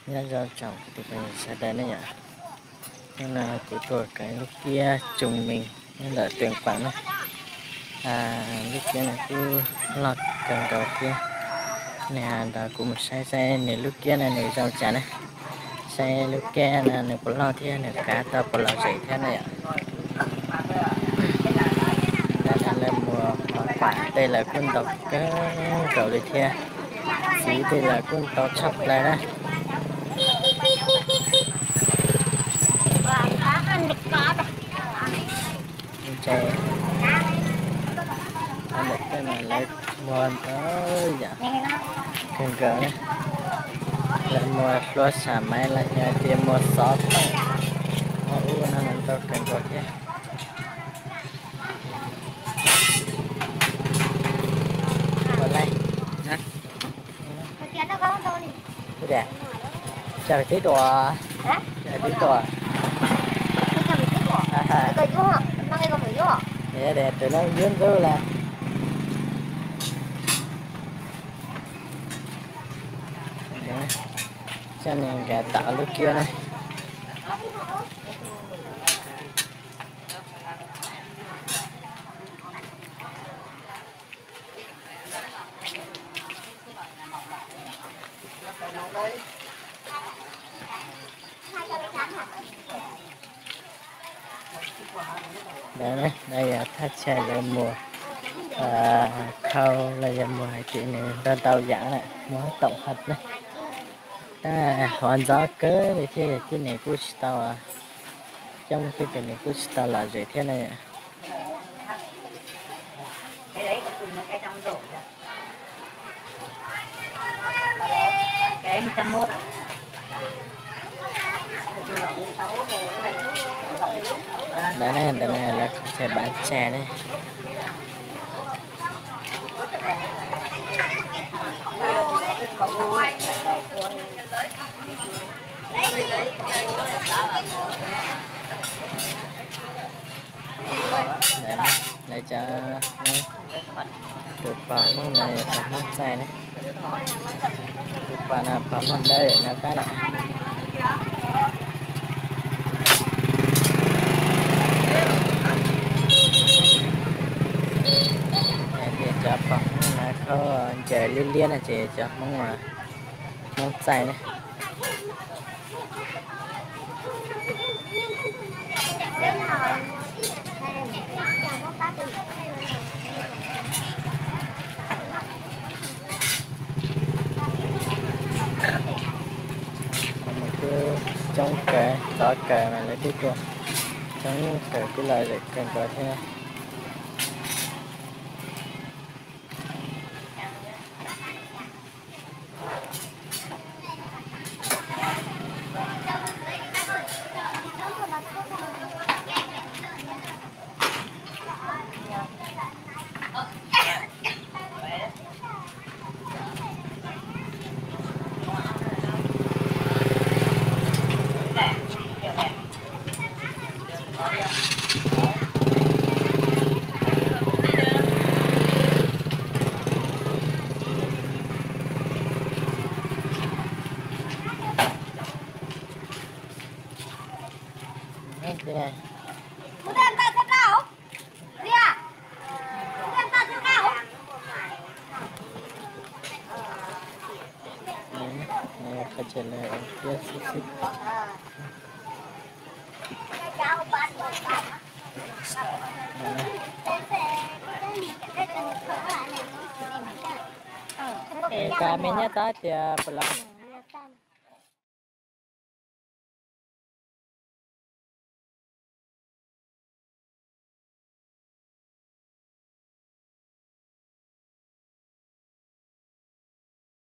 Nyob zoo tsoom kwv tij phooj ywg sawv daws ne yom. Hnub no kuv tuaj kawm lub kiab Tsoos Mees nyob ntawm Tuyas Kuam na. Lub kiab no kuj loj kawg nkaus thiab. Nws nrog kuv mus saib saib nws lub kiab no nws zoo cas na. Saib lub kiab no nws puas loj thiab nws kav tau puas lom zem thiab na yom. Ntawm no lawv muag pov kam tej lawv kuj ntau kawg nkaus li thiab. Txiv tej lawv kuj ntau tshaj plaws na. Ntawm tej no lawv muag ntau yam kawg nkaus na. Lawv muag hlua sam maiv los yog tias muag xov tooj, ub no ntau kawg nkaus thiab. Cas tib tuam, cas tib tuam. Tus no yub ntub lawm. Coj nws nkag tom lub kiab na. Ntawd yog thaj chaw lawv muag khau los yog muag hais tias nws ntau ntau yam na, muag toom haj na. Tab hov ntxov kawg li thiab, tib neeg kuj tsis tau, coob thiab ces nws kuj tsis tau lom zem thiab na. Ntawd ne, ntawd ne, lawv qhov chaw bav tsag ne. Lawv cov, tus pog Hmoob no yog pog Hmoob Txaij ne. Tus pog no pog Hmoob Dawb no pab na. Hais tias cov pog Hmoob no khaub ncaws liab liab no ces cov Hmoob, Hmoob Txaij ne. Kuj coob kawg, ntxov kawg mas lawv twb tuaj, coob kawg kuj lom zem kawg nkaus thiab. Cas me nyab tab tias puas los?